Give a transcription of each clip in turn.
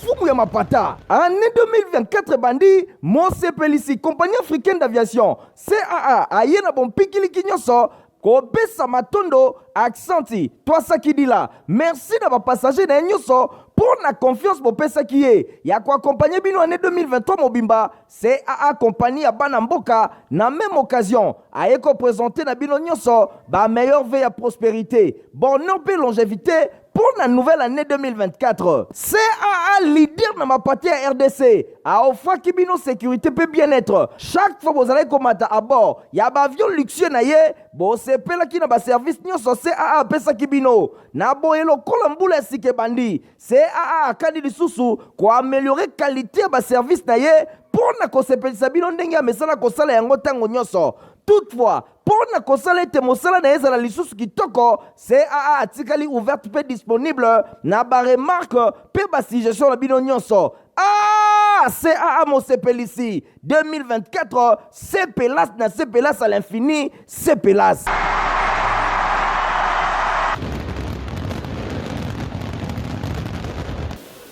Mfumu ya mapata. Année 2024 ebandi, mosepelisi Compagnie africaine d'aviation CAA aye na bompikiliki nyonso kopesa matondo aksanti twasakidila merci na bapassager na ye nyonso mpo na confiance bopesaki ye ya koakompagne bino année 2023 mobimba. CAA compagnie ya bana mboka na même occasion aye kopresente na bino nyonso ba meilleurs vœux ya prospérité, bonheur mpe longévité mpo na nouvelle année 2024. CAA leader na mapate ya RDC aofraki bino sécurité mpe bien-être chaque fois bozalaki komata à bord ya baavion luxueux na ye. Bosepelaki na baservice nyonso CAA apesaki bino. Na boye, lokola mbula ya sika ebandi, CAA akani lisusu koaméliorer qualité ya baservice na ye mpo na kosepelisa bino ndenge amesana kosala yango ntango nyonso. Toutefois, mpo na kosala ete mosala na ye ezala lisusu kitoko, CAA atikali ouverte mpe disponible na baremarque mpe basuggestion na bino nyonso. Ah, CAA mosepelisi 2024, sepelas na sepelas à l'infini, sepelas.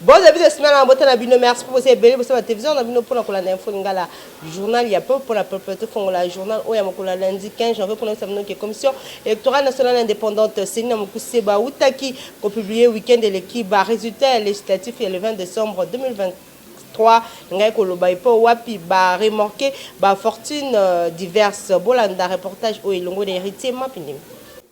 Bon début de semaine na bota na bino. Merci pour ebele bosala télévision na bino mpona kolanda Info Lingala, journal ya peuple mpona peuple. Tofongola journal oyo ya mokolo ya lundi 15 janvier mpona bisa bino ke Commission électorale nationale indépendante, CENI na mokuse, bautaki kopublier week-end eleki barésultat ya législatif ya le 20 décembre 2023. Ngai koloba epo wapi baremarquer bafortune diverse. Bolanda reportage oyo elongo na Héritier Mapindimi.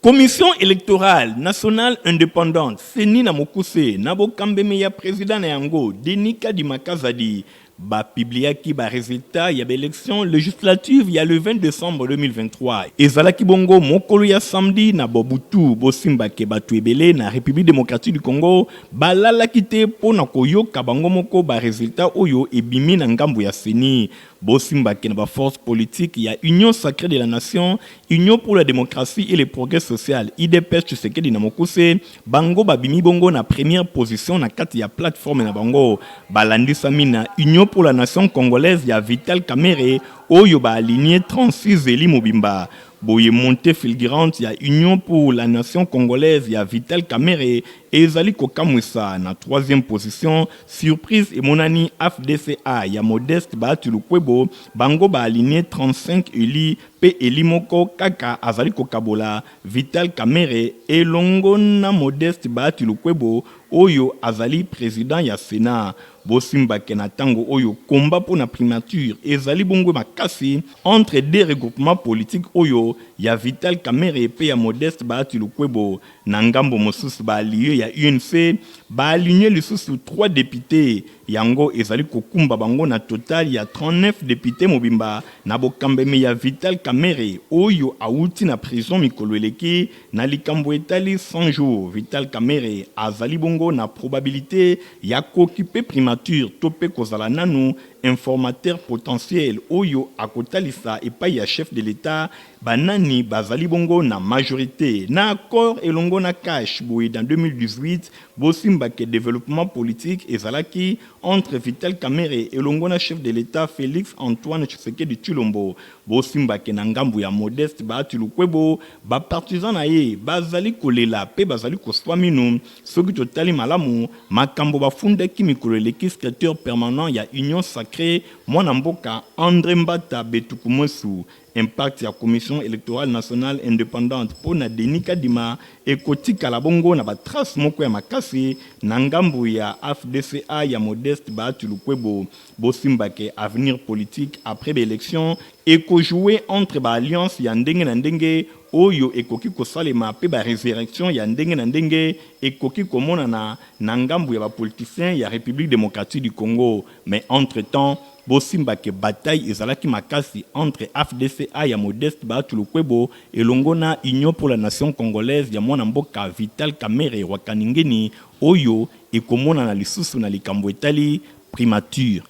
Commission électorale nationale indépendante, CENI na mokuse, na bokambemi ya président na yango Denis Kadima Kazadi, bapubliaki barésultat ya baélection législative ya le 20 décembre 2023. Ezalaki bongo mokolo ya samedi na bobutu. Bosimbake bato ebele na République démocratique du Congo balalaki te mpo na koyoka bango moko barésultat oyo ebimi na ngambo ya CENI. Bosimbake na baforce politique ya Union sacrée de la nation, Union pour la démocratie et le progrès social, UDPS Tshisekedi na mokuse, bango babimi bongo na première position na kati ya plateforme na bango, balandisami na Union pour la nation congolaise ya Vital Kamerhe oyo baaligné 36 élus mobimba. Boye, montée fulgurante ya Union pour la nation congolaise ya Vital Kamerhe ezali kokamwisa. Na troisième position, surprise emonani, AFDC-A ya Modeste Bahati Lukwebo, bango baaligné 35 élus mpe élu moko kaka azali kokabola Vital Kamerhe elongo na Modeste Bahati Lukwebo oyo azali président ya Sénat. Bosimbake na ntango oyo komba mpo na primature ezali bongo makasi entre deux regroupements politiques oyo ya Vital Kamerhe mpe ya Modeste Bahati Lukwebo. Na ngambo mosusu, baallié ya UNC baaligné lisusu 3 députés. Yango ezali kokumba bango na total ya 39 députés mobimba na bokambemi ya Vital Kamerhe oyo awuti na prison mikolo eleki na likambo etali 100 jours. Vital Kamerhe azali bongo na probabilité ya kooccuper primature to mpe kozala nanu informateur potentiel oyo akotalisa epai ya chef de l'État banani bazali bongo na majorité na accord elongo na CACH. Boye, dans 2018, bosimbake développement politique ezalaki entre Vital Kamerhe elongo na chef de l'État Félix Antoine Tshisekedi Tshilombo. Bosimbake na ngambu ya Modeste Bahati Lukwebo, bapartisan na ye bazali kolela mpe bazali koswa minu soki totali malamu makambo bafundaki mikolo eleki secrétaire permanent ya Union sacrée, mwana mboka André Mbata Betukumwesu. Impact ya Commission électorale nationale indépendante mpo na Denis Kadima ekotikala bongo na batrace moko ya makasi na ngambu ya AFDC-A ya Modeste Bahati Lukwebo. Bosimbake avenir politique après baélection ekojouer entre baalliance ya ndenge na ndenge oyo ekoki kosalema mpe barésurrection ya ndenge na ndenge ekoki komonana na ngambu ya bapoliticien ya République démocratique du Congo. Mais entre temps, bosimbake bataille ezalaki makasi entre AFDC-A ya Modeste Bahati Lukwebo elongo na Union pour la nation congolaise ya mwana mboka Vital Kamerhe Wakaningeni oyo ekomonana lisusu na likambo etali primature.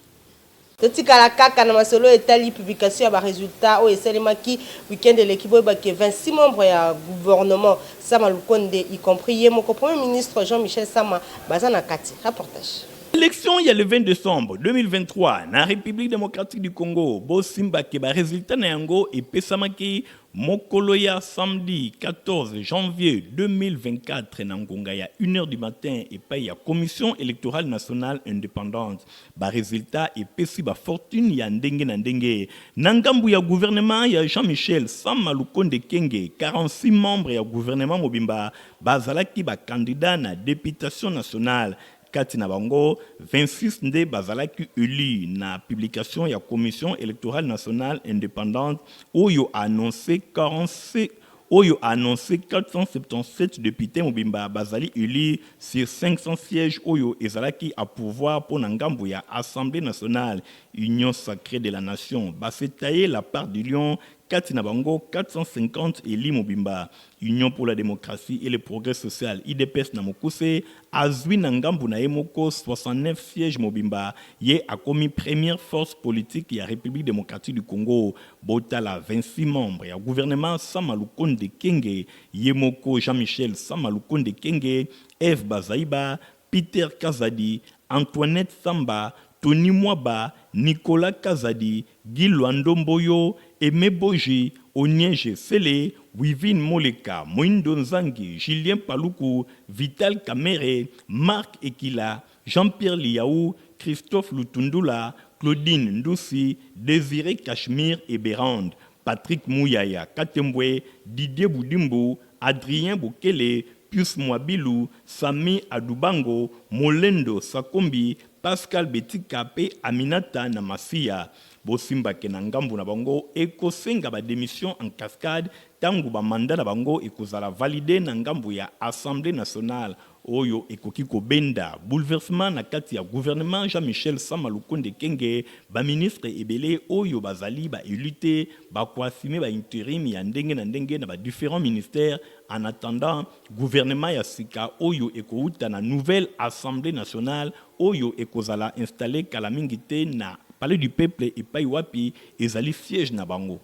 Totikala kaka na masolo etali publication ya barésultat oyo esalemaki weekend eleki. Boyebake 26 membres ya gouvernement Sama Lukonde, y compris ye moko premier ministre Jean-Michel Sama, baza na kati. Reportage. Élection ya le 20 décembre 2023 na République démocratique du Congo, bosimbake ba résultat na yango epesamaki mokolo ya samedi 14 janvier 2024 na ngonga ya 1h du matin epai ya Commission électorale nationale indépendante. Ba résultat epesi ba fortune ya ndenge na ndenge. Na ngambu ya gouvernement ya Jean-Michel Sama Lukonde Kenge, 46 membres ya gouvernement mobimba bazalaki ba candidat na députation nationale. Kati na bango, 26 nde bazalaki élu na publication ya Commission électorale nationale indépendante oyo annoncé 46, oyo annoncé 477 députés mobimba bazali élus sur 500 sièges oyo ezalaki à pouvoir. Mpo na ngambo ya Assemblée nationale, Union sacrée de la nation base tailler la part du lion, kati na bango 450 élus mobimba. Union pour la démocratie et le progrès social, UDPS na mokuse, azwi na ngambu na ye moko 69 sièges mobimba. Ye akomi première force politique ya République démocratique du Congo. Botala 26 membres ya gouvernement Sama Lukonde Kenge, ye moko Jean-Michel Sama Lukonde Kenge, Eve Bazaiba, Peter Kazadi, Antoinette Samba, Tony Mwaba, Nicolas Kazadi, Guy Luando Mboyo, Aimé Boji, Oniege Sele, Wivine Moleka, Moindo Nzangi, Julien Paluku, Vital Kamerhe, Marc Ekila, Jean-Pierre Lihau, Christophe Lutundula, Claudine Ndusi, Désiré Cachemire et Berande, Patrick Muyaya Katembwe, Didier Budimbu, Adrien Bokele, Pius Muabilu, Sami Adubango, Molendo Sakombi, Pascal Betika mpe Aminata na Masia. Bosimbake na ngambu na bango ekosenga badémission en cascade ntango bamanda na bango ekozala validé na ngambu ya Assemblée nationale, oyo ekoki kobenda bouleversement na kati ya gouvernement Jean-Michel Sama Lukonde Kenge. Baministre ebele oyo bazali baélu te bakoassumer baintérim ya ndenge na ndenge na badifférents ministères en attendant gouvernement ya sika oyo ekouta na nouvelle Assemblée nationale oyo ekozala installé kala mingi te na Palais du peuple, epai wapi ezali siège na bango.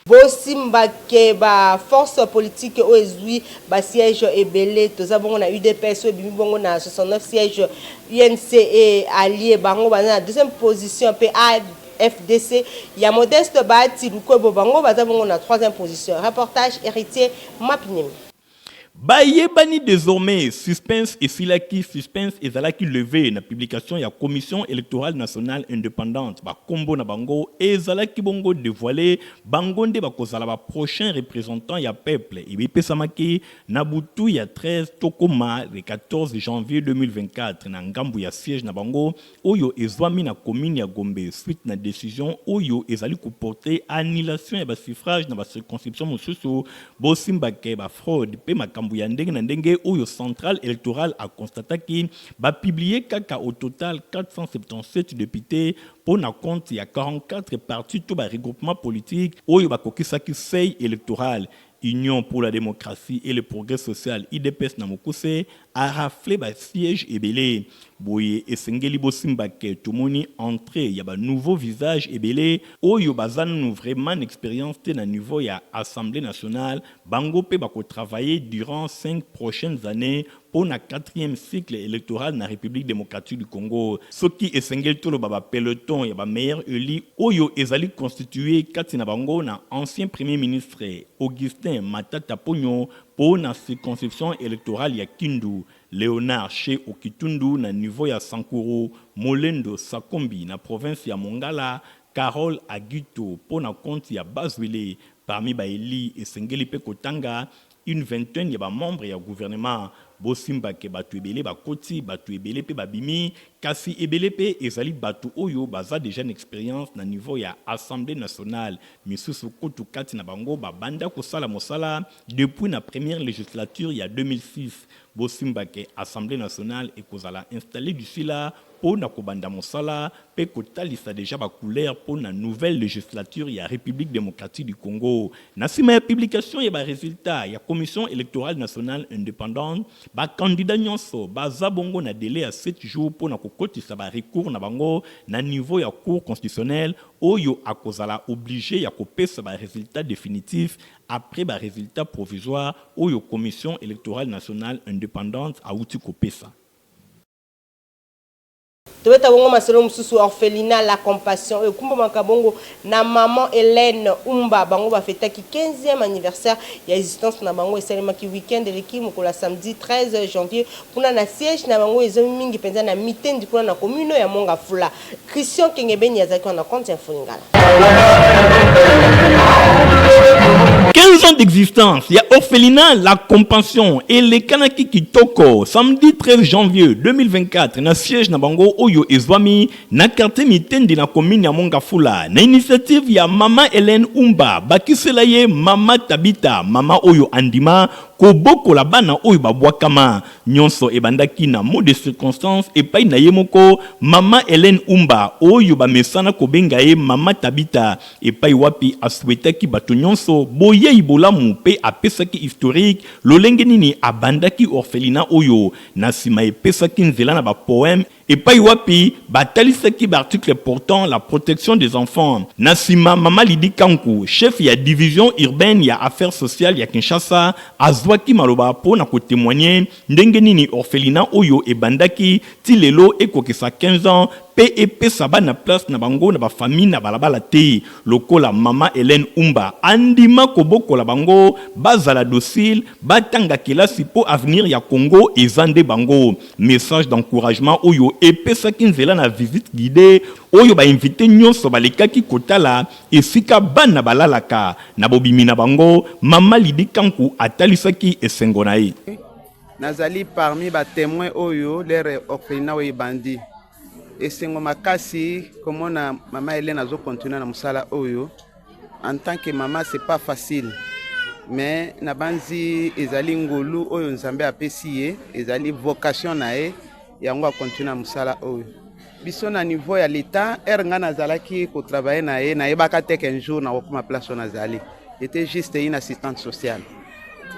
Bosimbake baforce politique oyo ezwi basiège ebele, toza bongo na UDPS oyo ebimi bongo na 69 siège, UNC et allié bango baza na deuxième position, mpe AFDC ya Modeste Bahati Lukwebo bango baza bongo na troisième position. Reportage Héritier Mapinemi. Bayebani désormais, suspense esilaki, suspense ezalaki levé na publication ya Commission électorale nationale indépendante. Bakombo na bango ezalaki bongo dévoilé. Bango nde bakozala baprochain représentant ya peuple. Ebepesamaki na butu ya 13 tokoma le 14 janvier 2024 na ngambu ya siège na bango oyo ezwami na commune ya Gombe, suite na décision oyo ezali koporter annulation ya basuffrage na bacirconscription mosusu. Bosimbake bafraude mpe makambo ya ndenge na ndenge oyo centrale électorale aconstataki, bapublier kaka au total 477 députés mpo na compte ya 44 partis to baregroupement politique oyo bakokisaki seuil électoral. Union pour la démocratie et le progrès social, UDPS na mokuse, arafler basiège ebele. Boye esengeli bosimbake tomoni entrée ya banouveau visage ebele oyo baza nanu vraiment na expérience te na niveau ya Assemblée nationale. Bango mpe bakotravailler durant 5 prochaines années mpo na quatrième cycle électoral na République démocratique du Congo. Soki esengeli toloba bapeloton ya bameilleur élu oyo ezali constitué kati na bango na ancien premier ministre Augustin Matata Ponyo mpo na circonscription électorale ya Kindu, Léonard She Okitundu na niveau ya Sankuru, Molendo Sakombi na province ya Mongala, Carole Agito mpo na compte ya Bas-Uele. Parmi baélu, esengeli mpe kotanga une vingtaine ya bamembre ya gouvernement. Bosimbake bato ebele bakoti, bato ebele mpe babimi, kasi ebele mpe ezali bato oyo baza déjà na expérience na niveau ya Assemblée nationale. Misusu kutu kati na bango babanda kosala mosala depuis na première législature ya 2006. Bosimbake Assemblée nationale ekozala installé d'ici là mpo na kobanda mosala mpe kotalisa déjà bacouleur mpo na nouvelle législature ya République démocratique du Congo. Na nsima ya publication ya baresultat ya Commission électorale nationale indépendante, bakandidat nyonso baza bongo na délai ya 7 jours mpo na kokotisa barecours na bango na niveau ya Cour constitutionnelle, oyo akozala obligé ya kopesa baresultat définitif après baresultat provisoire oyo Commission électorale nationale indépendante awuti kopesa. Tobeta bongo masolo mosusu. Orphelinat La Compassion oyo ekumbamaka bongo na maman Helène Umba, bango bafetaki 15e anniversaire ya existence na bango. Esalemaki week-end eleki, mokolo ya samedi 13 janvier, kuna na siège na bango ezomi mingi mpenza na Mitendi, kuna na commune ya Mont-Ngafula. Christian Kengebeni azalaki wana compte Info Lingala. 15 ans d'existence ya orphelinat La Compassion elekanaki kitoko samedi 13 janvier 2024 na siège na bango oyo ezwami na quartier Mitendi na commune ya Mont-Ngafula, na initiative ya mama Hélène Umba, bakisela ye mama Tabita, mama oyo andima kobokola bana oyo babwakama. Nyonso ebandaki na mot de circonstance epai na ye moko mama Hélène Umba oyo bamesana kobenga ye mama Tabita, epai wapi asouhaitaki bato nyonso boyei bolamu mpe apesaki historique lolenge nini abandaki orphelinat oyo. Na sima epesaki nzela na ba poèmes epai wapi batalisaki ba articles portant la protection des enfants. Na sima, mama Lydie Kanku, chef ya division urbaine ya affaires sociales ya Kinshasa, azwaki maloba mpo na ko temoigner ndenge nini orphelinat oyo ebandaki ti lelo ekokisa 15 ans mpe epesa bana place na bango na ba familles na balabala te, lokola mama Helène Umba andima kobokola bango bazala docile, batanga kelasi mpo avenir ya Congo eza nde bango. Message d'encouragement oyo epesaki nzela na visite guidee oyo ba invites nionso balekaki kotala esika bana balalaka. Na bobimi na bango, mama Lydie Kanku atalisaki esengo na ye. Nazali parmi ba temoins oyo lere orphelinat oyo ebandi. Esengo makasi komona mama Helène azo continuer na mosala oyo. En tant que mama, c'est pas facile, mais nabanzi ezali ngolu oyo Nzambe apesi ye, ezali vocation na ye, yango akontinue na mosala oyo. Biso na niveau ya l'État, ere ngai nazalaki kotravaille na ye, nayebaka te qu'un jour nakokoma place oyo nazali. J'étais juste une assistante sociale,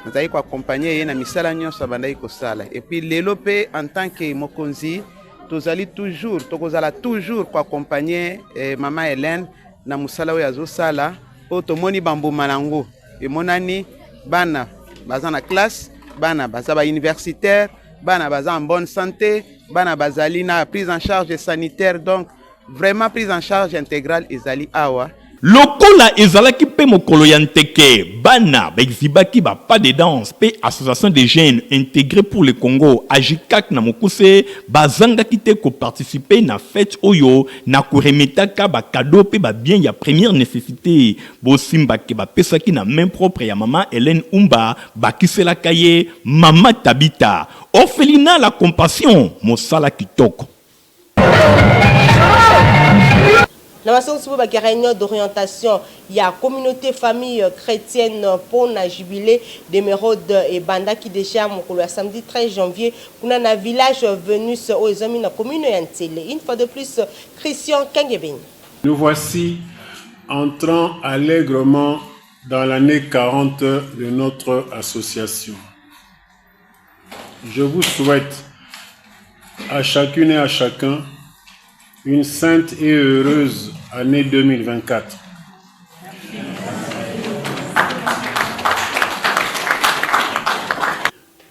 nazalaki koaccompagne ye na misala nyonso abandaki kosala. Et puis lelo mpe, en tant que mokonzi, tozali toujours, tokozala toujours koaccompagne mama Hélène na mosala oyo azosala, oyo tomoni bambuma nango emonani. Bana baza na classe, bana baza bauniversitaire, bana baza en bonne santé, bana bazali na prise en charge sanitaire. Donc vraiment, prise en charge intégrale ezali awa. Lokola ezalaki mpe mokolo ya nteke, bana baexhibaki ba pas de danse, mpe Association des jeunes intégrés pour le Congo, AJICAC na mokuse, bazangaki te koparticipe na fête oyo na koremetaka bacadeaux mpe babiens ya première nécessité. Bosimbake bapesaki na main propre ya mama Hélène Umba, bakiselaka ye mama Tabita. Orphelinat La Compassion, mosala kitoko. Na masongi mpo baki réunion d'orientation ya communauté famille chrétienne mpona jubilé d'émeraude ebandaki déjà mokolo ya samedi 13 janvier, kuna na village Venus oyo ezwami na commune ya Nsele. Une fois de plus, Christian Kengebeni. Nous voici entrant allègrement dans l'année 40 de notre association. Je vous souhaite à chacune et à chacun une sainte et heureuse année 2024.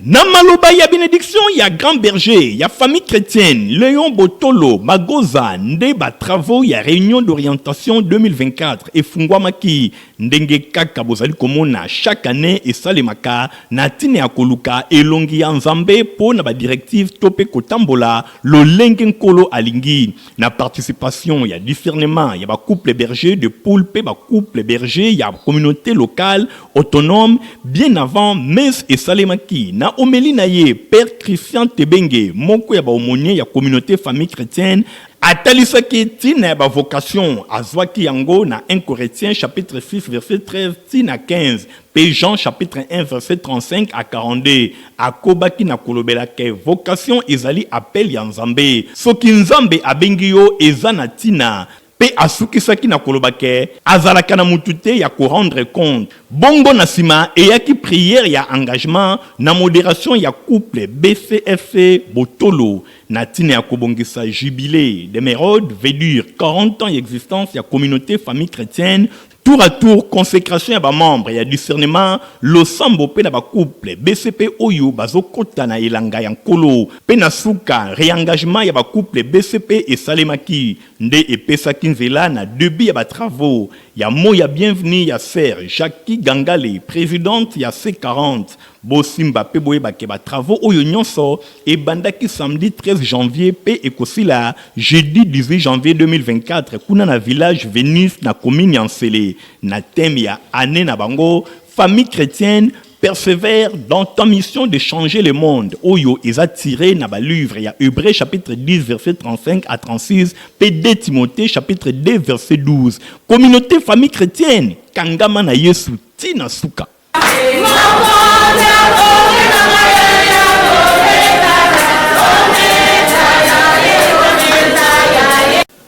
Na maloba ya bénédiction ya grand berger ya famille chrétienne Léon Botolo Magoza nde batravaux ya réunion d'orientation 2024 efungwamaki. Ndenge kaka bozali komona, chaque année esalemaka na ntina ya koluka elongi ya Nzambe mpo na badirectives to mpe kotambola lolenge Nkolo alingi, na participation ya discernement ya bacouple berger de poule mpe bacouple berger ya communauté locale autonome. Bien avant messe esalemaki, na homélie na ye, père Christian Tebenge, moko ya baaumônier ya communauté famille chrétienne, atalisaki ntina ya bavocation. Azwaki yango na 1 Corinthiens chapitre 6 verset 13 ntina 15 mpe Jean chapitre 1 verset 35 à 42. Akobaki na kolobela ke vocation ezali appel ya Nzambe. Soki Nzambe abengi yo, eza na ntina. Mpe asukisaki na koloba ke azalaka na mutu te ya korendre compte. Bongo na nsima eyaki prière ya engagement na modération ya couple BCFC Botolo, na ntina ya kobongisa jubilé d'émeraude, veut dire 40 ans ya existence ya communauté famille chrétienne. Tour à tour, consecration ya ba membres ya discernement, losambo mpe na ba couples BCP oyo bazokota na elanga ya Nkolo. Mpe na suka, reengagement ya ba couples BCP esalemaki, nde epesaki nzela na debut ya ba travaux ya mot ya bienvenue ya Sœur Jackie Gangale, presidente ya C40. Bosimba pe boyeba ke ba travaux oyo nionso ebandaki samedi 13 janvier pe ekosila jeudi 18 janvier 2024 kuna na village Venus na commune ya N'sele na thème ya annee na bango Famille chretienne persevère dans ta mission de changer le monde oyo eza tire na ba livres ya Hebreux chapitre 10 verset 35 à 36 pe 2 Timothee chapitre 2 verset 12. Communaute famille chretienne kangama na Yesu ti na suka.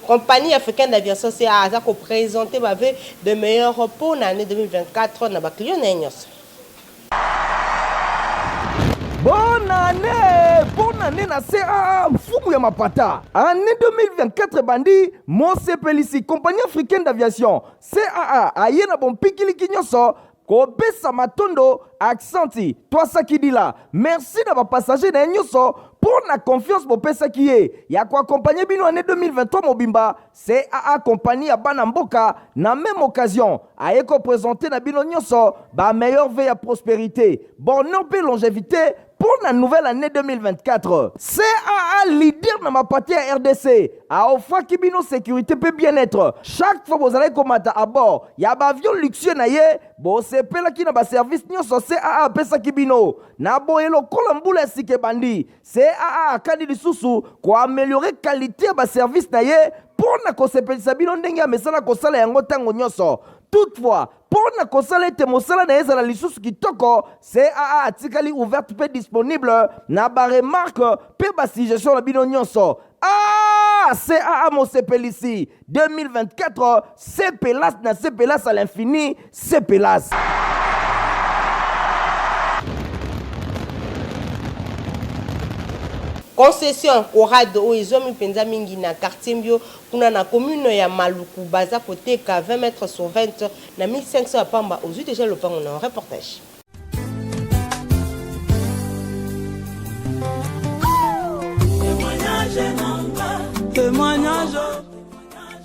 Compagnie africaine d'aviation CAA aza ko presenter ba vœux de meilleurs mpo na annee 2024 na ba clients na ye nyonso. Bonne annee! Bonne annee na CAA mfumu ya mapata. Annee 2024 ebandi, mosepelisi Compagnie africaine d'aviation CAA aye na bompikiliki nyonso kopesa matondo aksanti twasakidila merci na ba passagers na ye nyonso mpo na confiance bopesaki ye ya ko accompagner bino annee 2023 mobimba. CAA compagnie ya bana mboka na meme occasion aye ko presenter na bino nyonso ba meilleurs vœux ya prosperite, bonheur mpe longevite mpo na nouvelle annee 2024. CAA leader na mapate ya rdc a offraki bino securite mpe bien-etre chaque fois bozalaki komata à bord ya ba avions luxueux na ye, bosepelaki na ba services nyonso CAA apesaki bino. Na boye lokola mbula ya sika ebandi, CAA akani lisusu ko ameliorer qualite ya ba services na ye mpo na kosepelisa bino ndenge amesana kosala yango ntango nyonso. Toutefois, Mpo na kosala ete mosala na ye ezala lisusu kitoko, CAA atikali ouverte mpe disponible na ba remarques mpe ba suggestions na bino nyonso. Ah! CAA mosepelisi 2024, sepelas na sepelas à l'infini, sepelas! Concession Corado oyo ezwami mpenza mingi na quartier Mbio Kuna na commune ya Maluku baza koteka 20 mètres sur 20 na 1500 ya pamba ozui dejà lopango na yo reportage.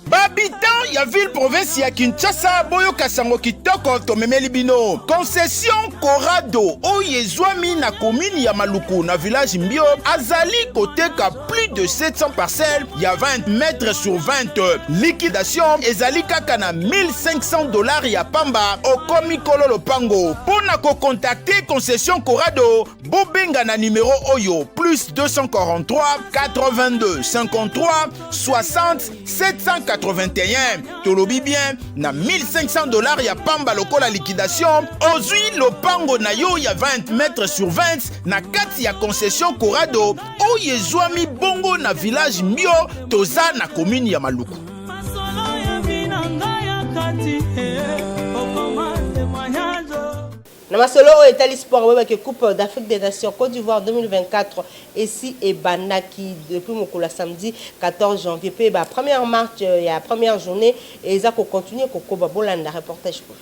Ba habitants ya ville province ya Kinshasa boyoka sango kitoko tomemeli bino concession Corado oyo ezwami na commune ya Maluku na village Mbio azali koteka plus de 700 parcelles ya 20 mètres sur 20. Liquidation ezali kaka na 1500 dollars ya pamba okomi kolo lopango. Mpo na kokontakte concession Corado, bobenga na numero oyo plus 243 82 53 60 781. Tolobi bien na 1500 dollars ya pamba lokola liquidation, ozwi lopango na yo ya 20 mètres sur 20 na kati ya concession Corado oyo ezwami bongo na village Mbio, toza na commune ya Maluku. Na masolo oyo etali sport, boyebaki Coupe d'Afrique des Nations Côte d'Ivoire 2024 esi ebandaki depuis mokolo ya samedi 14 janvier mpe ba première match ya première journée eza ko continuer kokoba. Bolanda reportage oyo.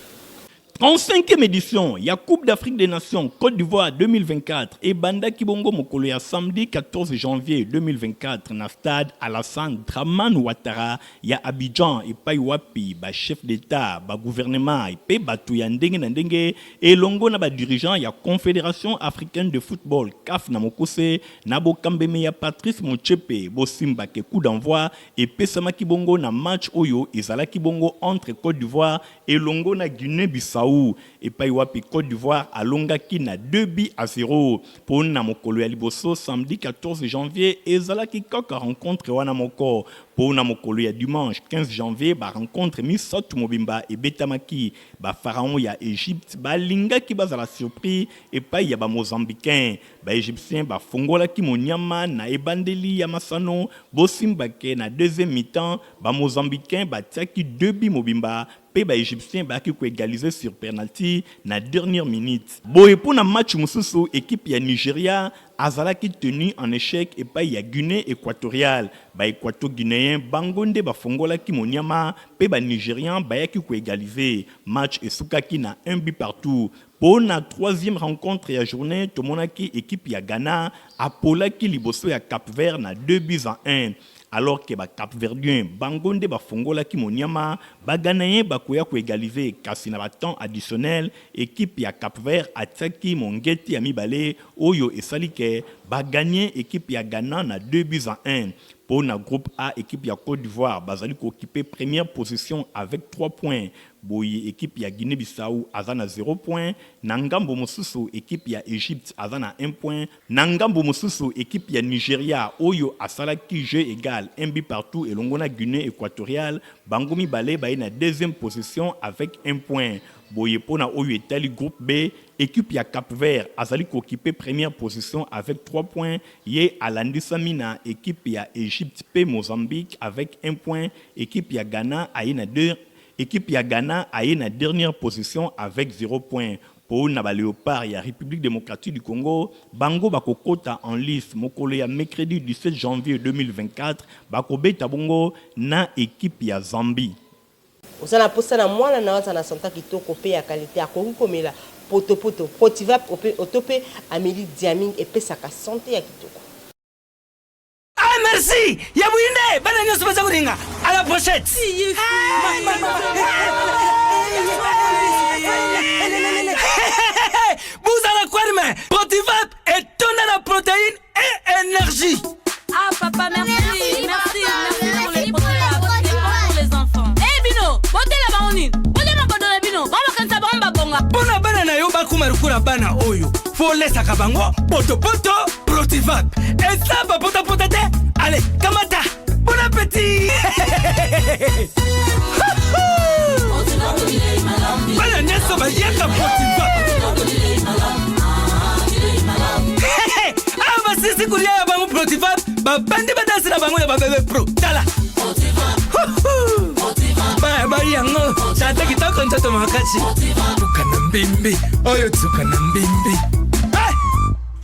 35e edition ya Coupe d'Afrique des Nations Cote d'Ivoire 2024 ebandaki bongo mokolo ya samedi 14 janvier 2024 na stade Alassane Dramane Ouattara ya Abidjan epayi wapi ba chefs d'Etat, ba gouvernements mpe bato ya ndenge na ndenge elongo na ba dirigeants ya Confederation africaine de football, CAF na mokuse, na bokambemi ya Patrice Motsepe bosimba ke coup d'envoi epesamaki bongo na match oyo ezalaki bongo entre Cote d'Ivoire Elongo na Guinee-Bissau, epai wapi Cote d'Ivoire alongaki na 2 buts à 0. Mpo na mokolo ya liboso, samedi 14 janvier, ezalaki kaka rencontre wana moko. Mpo na mokolo ya dimanche 15 janvier, ba rencontres misato mobimba ebetamaki. Ba Pharaons ya Egypte balingaki bazala surpris epai ya ba Mozambicains. Ba Egyptiens bafongolaki monyama na ebandeli ya masano, bosimba que na deuxième mi-temps, Ba Mozambicains batiaki deux buts mobimba mpe ba Egyptiens bayaki ko egaliser sur penalty na dernière minute. Boye mpo na match mosusu, equipe ya Nigeria azalaki tenu en echec epai ya Guinee equatoriale. Ba Equato-guineens bango nde bafongolaki moniama mpe ba Nigerians bayaki ko egaliser. Match esukaki na un but partout. Po na troisième rencontre ya journee, tomonaki equipe ya Ghana apolaki liboso ya Cap-Vert na deux buts à un. Alors que ba Cap-Verdiens bango nde bafongolaki moniama, ba Ghaneens bakoya ko egaliser kasi na ba temps additionnels, equipe ya Cap-Vert atiaki mongeti ya mibale oyo esali que ba gagner equipe ya Ghana na deux buts à un. Po na groupe A, equipe ya Cote d'Ivoire bazali ko occuper première position avec trois points. Boye equipe ya Guinee-Bissau aza na zero point, na ngambo mosusu equipe ya Egypte aza na un point, na ngambo mosusu equipe ya Nigeria oyo asalaki jeu egal un but partout elongo na Guinee Equatoriale, bango mibale baye na deuxième position avec un point. Boye po na oyo etali groupe B, equipe ya Cap-Vert azali ko occuper première position avec trois points, ye alandisami na equipe ya Egypte pe Mozambique avec un point, equipe ya Ghana aye na deux Equipe ya Ghana aye na dernière position avec zero point. Po na ba Leopards ya Republique democratique du Congo, bango bakokota en lice mokolo ya mercredi 17 janvier 2024, bakobeta bongo na equipe ya Zambie. Oza na posa na mwana na yo azala na sante kitoko pe ya qualite akoki komela potopoto, protivap oto pe ameli diaming epesaka sante ya kitoko. Ah merci ya buyi nde bana nyonso baza kolinga à la pochette. Bozala kwarme Protivap etonda na protéine et énergie. Ah papa merci merci merci pour les Protivap c'est bon pour les enfants. Eh bino botela bango nini bolia mabodo na bino bango bakanisa bango babonga. Mpo na bana na yo bakoma lokola bana oyo folesaka bango potopoto Protivap eza bapotapota te ale kamata bon appétit bana nyonso baliaka Protivap awa basisi kolia ya bango Protivap babandi badansi na bango ya babebe pro tala baya bai yango tata kitoko nzoto makasi tuka na mbimbi oyo tuka na mbimbi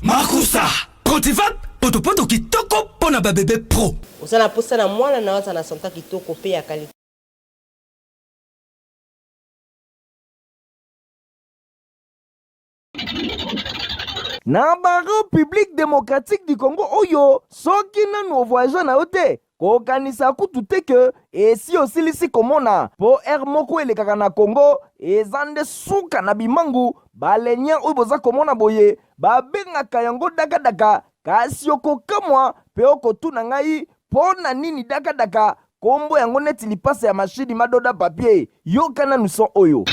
Makusa Protivap potopoto kitoko mpo na ba bebe pro. Oza na posa na mwana na yo azala na sante kitoko pe ya qualite. Na ba Republique democratique du Congo oyo soki nanu o voyagea na yo te kokanisa kutu te que esi osilisi komona po heure moko elekaka na Congo eza nde suka na bimangu ba leniens oyo boza komona boye babengaka yango dakadaka kasi okokamwa pe okotuna ngai po na nini dakadaka kombo yango neti lipasa ya machini madoda papier yoka nanu son oyo.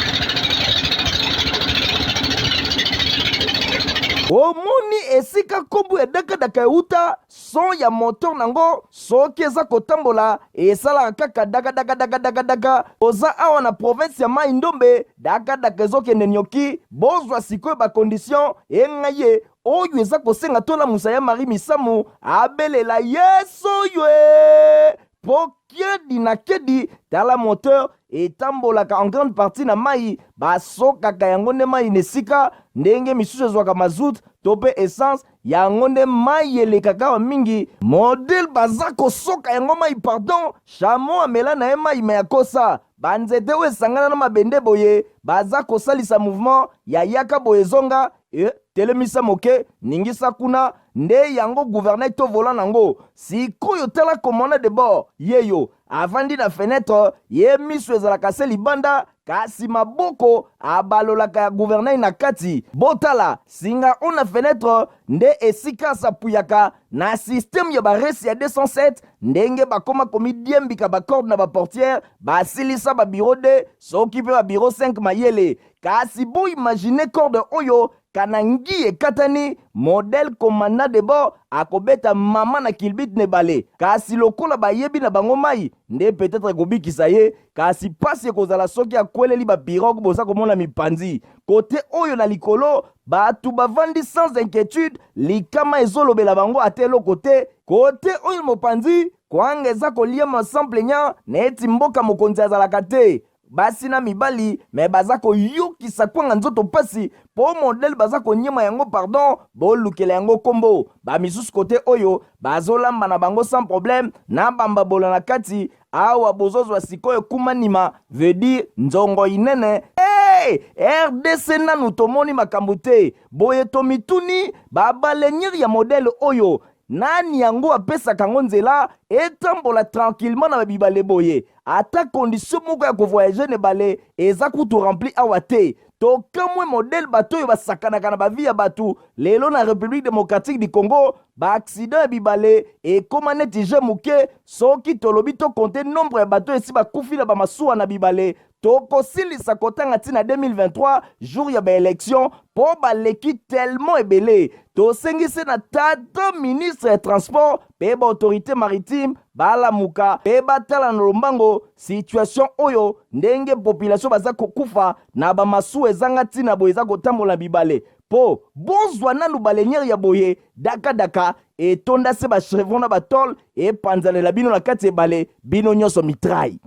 Omoni esika kombo ya dakadaka euta? Son ya moteur nango soki eza kotambola esalaka kaka dakadakadakadakadaka. Toza awa na province ya Mayi Ndombe, dakadaka ezokende nioki. Bozwa sikoyo ba conditions enga ye oyo eza kosenga tolamusa ya Marie Misamu abelela yesu oyo ee po kiedi na kiedi. Tala moteur etambolaka en grande partie na mayi, basokaka yango nde mayi na esika ndenge misusu ezwaka mazout to pe essence. Yango nde mayi elekaka awa mingi. Modèle baza kosoka yango mayi pardon, chameau amela naye mayi mais akosa. Ba nzete oyo esangana na mabende boye baza kosalisa mouvement ya yaka boye zonga eh, telemisa moke ningisa kuna nde yango gouvernail to volant nango. Sikoyo tala commandant de bord yeyo avandi na fenetre ye miso ezalaka se libanda kasi maboko abalolaka ya gouvernail na kati. Botala singa oyo na fenetre nde esika asapuyaka na système ya ba resi ya 207 ndenge bakoma komidiembika ba corde na ba portière basilisa ba bureau 2 soki pe ba bureau 5 mayele. Kasi bo imaginer corde oyo kana ngi ekatani modèle commandant de bord akobeta mama na kilbit na ebale kasi lokola bayebi na bango mayi nde peut-etre ekobikisa ye kasi pasi ekozala soki akweleli ba pirogue boza komona mipanzi kote oyo na likolo batu bavandi sans inquietude likama ezolobela bango ata eloko te kote oyo mopanzi kwanga eza koliama sans plaignant neti mboka mokonzi azalaka te. Basi na mibali mais baza koyokisa kwanga nzoto pasi po modèle baza koniema yango pardon bolukela yango kombo. Ba misusu kote oyo bazolamba na bango sans problème na bambabola na kati awa bozozwa sikoyo kumanima veut dire nzongo inene hey! RDC nanu tomoni makambo te boye tomituni ba baleinière ya modèle oyo nani yango apesaka yango nzela etambola tranquillement na ba bibale boye Ata condition moko ya ko voyager na ebale eza kutu rempli awa te. Tokamwe modèle bato oyo basakanaka na ba vie ya batu lelo na Republique democratique du Congo, ba accidents ya bibale ekoma neti jeu muke, soki tolobi to compter nombre ya bato oyo esi bakufi na ba masuwa na bibale, tokosilisa kotanga ti na 2023 jour ya ba elections po baleki tellement ebele. Tosengi se na tata ministre ya transport pe ba autorites maritimes balamuka pe batala na lombango situation oyo ndenge population baza kokufa na ba masuwa ezanga tina boye eza kotambola na bibale po bozwa nanu baleinière ya boye daka daka etonda se ba chevron na ba tole epanzanela bino na kati ebale bino nyonso mitraille.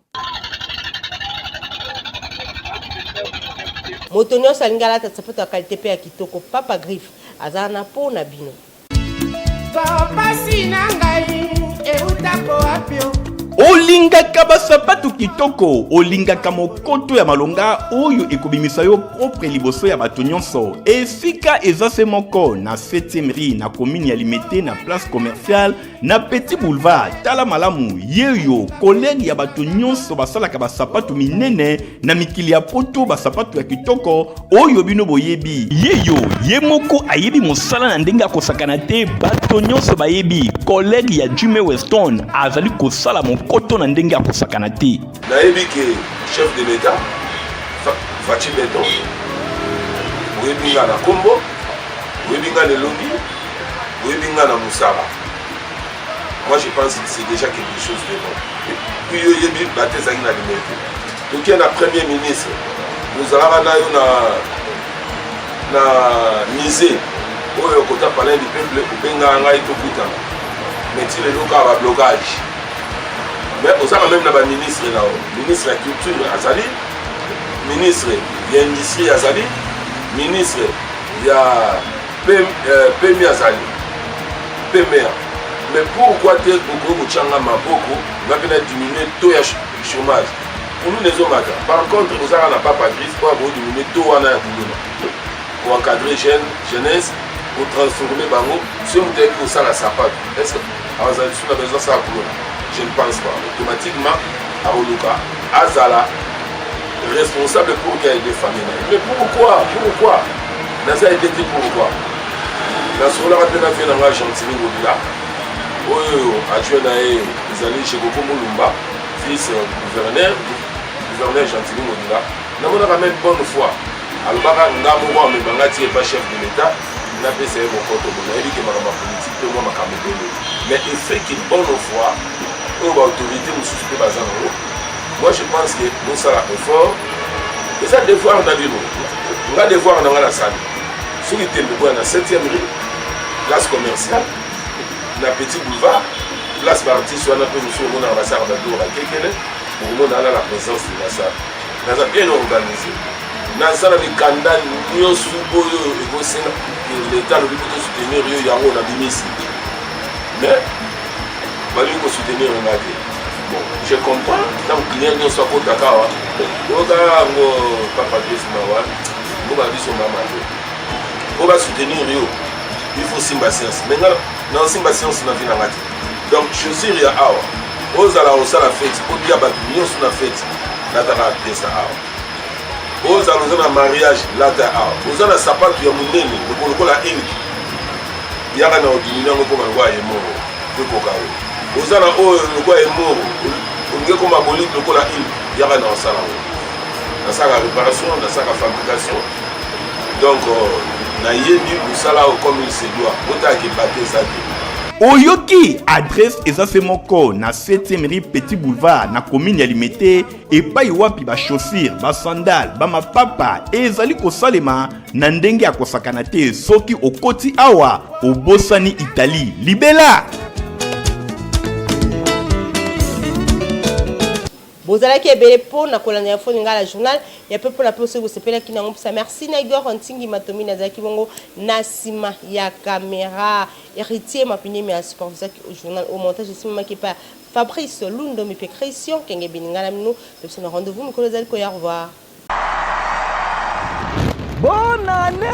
Moto nyonso alingi alata sapato ya kalite mpe ya kitoko. Papa Griffe aza wana mpo na bino. Pasi na ngai eutako wapi o? Olingaka basapatu kitoko, olingaka mokoto ya malonga oyo ekobimisa yo propre liboso ya bato nyonso. Esika eza se moko na 7e rue na commune ya Limete na place commerciale na Petit Boulevard. Tala malamu, yeyo collègue ya bato nyonso basalaka basapatu minene na mikili ya poto, basapatu ya kitoko oyo bino boyebi. Yeyo ye moko ayebi mosala na ndenge akosakana te, bato nyonso bayebi. Collègue ya Jimmy Weston azali kosala mokoto na ndenge akosakana te. Nayebi ke chef de l'Etat Fatshi Beton, oyebi nga na kombo, oyebi nga na elongi, oyebi nga na mosala. Moi je pense que c'est déjà quelque chose de bon. Et puis yo oyebi bato ezalaki na limete. Toke na premier ministre, tozalaka na yo na na musée oyo kota palais du peuple, obengaka ngai tokutana, mais ti lelo kaka ba blocage. Mais ozaka meme na ba ministre na yo, ministre ya culture azali, ministre ya industrie azali, ministre ya PMI azali, PMR. Mais pourquoi te okoki kotia nga maboko nga mpe na diminuer taux ya chômage? Kuluna ezomata. Par contre ozaka na papa Griffe oyo akoki diminuer taux wana ya kuluna, koencadrer jeune jeunesse, kotransformer bango. Soki moto ayebi kosala sapato, est ce que azala lisusu na besoin asala kuluna? Je ne pense pas. Automatiquement akoluka azala responsable pour qu'il aide famille na ye. Mais pourquoi, pourquoi naza aide te? Pourquoi? Nasololaka mpe na vie na ngai Gentiny Ngobila, oyo adjoint na ye ezali Jekoko Mulumba, vice gouverneur, gouverneur Gentiny Ngobila. Namonaka même bonne foi alobaka nga moko amema nga ti epa chef de l'État, napesa ye mokoto. Bo nayebi ke makambo ya politique mpe mwa makambo ebele, mais effet ke bonne foi oyo baautorité mosusu mpe baza nango, moi je pense que bosala effort, eza devoir na bino. Nga devoir na nga nasali, soki tembe boya na 7e rue, place commerciale na Petit Boulevard, place baartiste wana mpe mosusu omonaka basalaka babiloko bakekele, okomona wana la présence de la salle. Naza bien organisé, naza na mikanda nyonso oyo ekosenga leta alobi mpo tosoutenir yo, yango nabimisi, mais balingi kosoutenir nga te. Bon, je comprends, ntango client nyonso akotaka awa, oyoka yango papa Griffe mawa ngo ba biso mama te mpo basoutenir yo, il faut simba science. Mais nga naosimba science na vie na nga te. Donc chaussure ya awa, ozala osala feti, otia bato nyonso na feti, lataka pièce awa. Ozala oza na mariage, lata awa. Oza na sapatu ya monene lokola ilk, yaka na odimini yango ekoma lokola ye moko ekoka yo. Oza na oyo lokola ye moko, olingi ekoma bolite lokola ilk, yaka na osala yango. Nasalaka réparation, nasalaka fabrication, donc nayebi mosala oyo comme il se doit. Botalaka ebate eza te. Oyoki adresse eza se moko na 7e rue Petit Boulevard na commune ya Limete, epai wapi ba chaussures, ba sandales, ba mapapa ezali kosalema na ndenge ya kosakana te. Soki okoti awa obosani Italie libela. Bozalaki ebele mpo na kolanda Info Lingala journal ya pe mpo na pe soki bosepelaki nango mpesa merci na Igor Ntingi Matomi nazalaki bongo na nsima ya caméra. Héritier Mapinemi a supervisaki journal au montage esimamaki epai ya Fabrice Lundomi mpe Christian Kenge Bininga na bino. Topesa na rendez-vous mikolo ezali koya. Au revoir. Bonne année!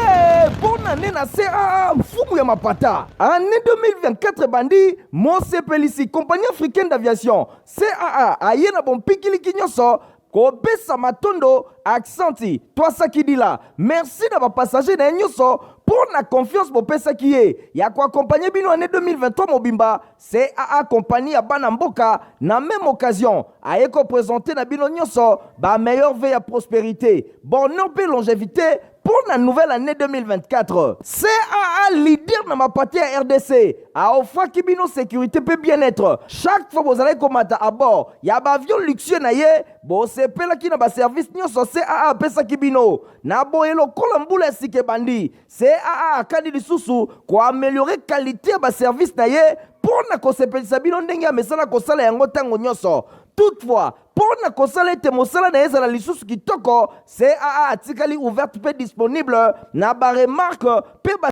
Bonne année na CAA mfumu ya mapata. Année 2024 ebandi, mosepelisi Compagnie africaine d'aviation CAA aye na bompikiliki nyonso kopesa matondo aksanti twasakidila merci na bapassager na ye nyonso mpo na confiance bopesaki ye ya koaccompagner bino année 2023 mobimba. CAA compagnie ya bana mboka na même occasion aye koprésenter na bino nyonso bameilleurs vœux ya prospérité, bonheur mpe longévité mpo na nouvelle année 2024. CAA leader na mapate ya RDC aofraki bino sécurité mpe bien-être chaque fois bozalaki komata à bord ya baavion luxueux na ye. Bosepelaki na baservice nyonso CAA apesaki bino. Na boye, lokola mbula ya sika ebandi, CAA akani lisusu koaméliorer qualité ya baservice na ye mpo na kosepelisa bino ndenge amesana kosala yango ntango nyonso. Toutefois, mpo na kosala ete mosala na ye ezala lisusu kitoko, CAA atikali ouverte mpe disponible na baremarque mpe ba